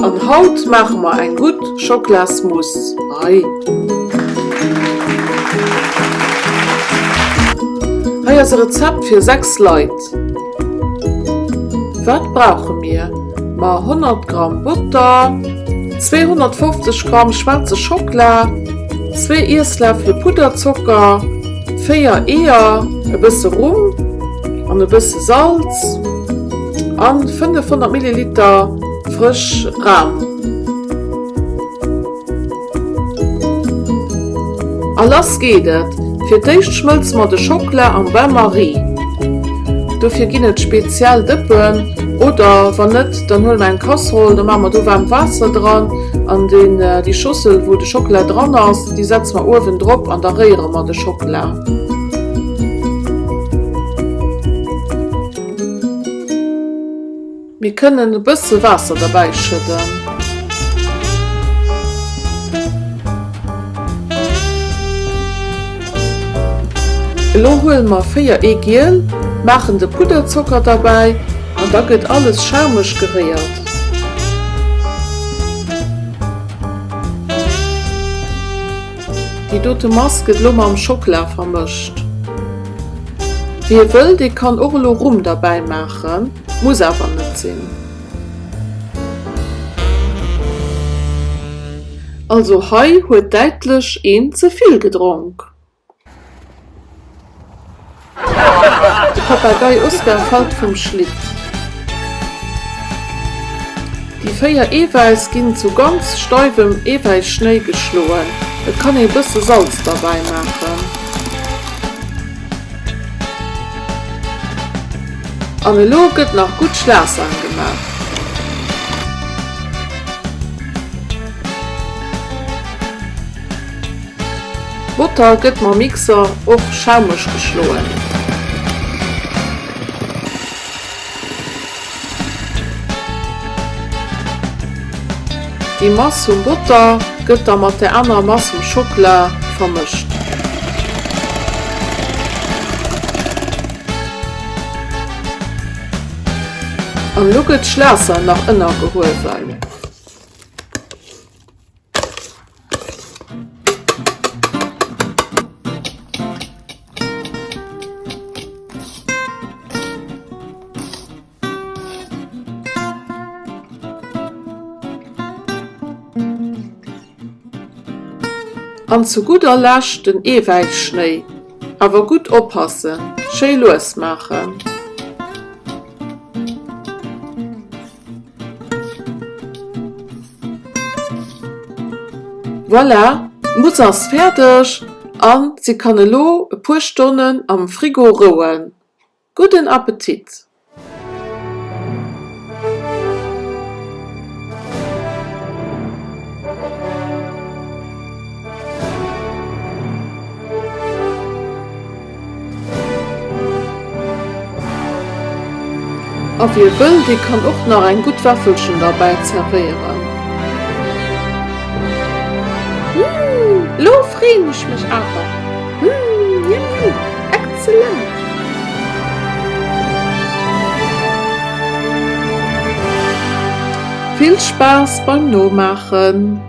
An haut maache mer eng gutt Schoklasmousse. Ei! Hei ass e Rezept fir 6 Leit. Wat brauche mir? Ma 100 Gramm Botter, 250 Gramm schwaarze Schokla, zwee Iessläffele Pudderzocker, 4 Eeër, e bësse Rum an e bësse Salz an 500 Milliliter frësch Ram. A lass geet et! Fir d'éischt schmëlze mer de Schokla am Bain-Marie. Dofir ginn et speziell Dëppen oder wann net, dann huele mer eng Casserole, da maache mer do waarmt Waasser dran an déi Schossel wou de Schokla dran ass, déi setze mer uewen drop an da réiere mer de Schokla. Mir kënnen e bësse Waasser derbäi schëdden. Elo huele mer 4 Eegiel, maachen de Pudderzocker derbäi an da gëtt alles schaumeg geréiert. Déi dote Mass gëtt elo mam Schockela vermëscht. Wie wëll, dee kann och elo Rum derbäi maachen, muss awer net sinn. Also hei huet däitlech een ze vill gedronk. De Papagei Oscar fält vum Schlitt. Déi 4 Eewäiss ginn zu ganz steiwem Eewäisschnéi geschloen. Et kann ee bësse Salz derbäi maachen. An elo gëtt nach gutt Schlagsahn gemaach. D'Botter gëtt mam Mixer och schaumeg geschloen. Déi Mass vum Botter gëtt da mat der anerer Mass vum Schockela vermëscht. An elo gëtt d'Schlagsahn nach ënnergehuewen. An zu gudder Lescht den Eewäisschnéi, awer gutt oppassen, schéi lues maachen. Voilà, d'Mousse ass fäerdeg an si kann elo e puer Stonnen am Frigo rouen. Gudden Appetit! A wie wëll, dee kann och nach eng gutt Wäffelchen derbäi zerwéieren. Mmh, lo freen ech mech awer! Mmh, jam jam, exzellent! Vill Spaass beim Nomaachen!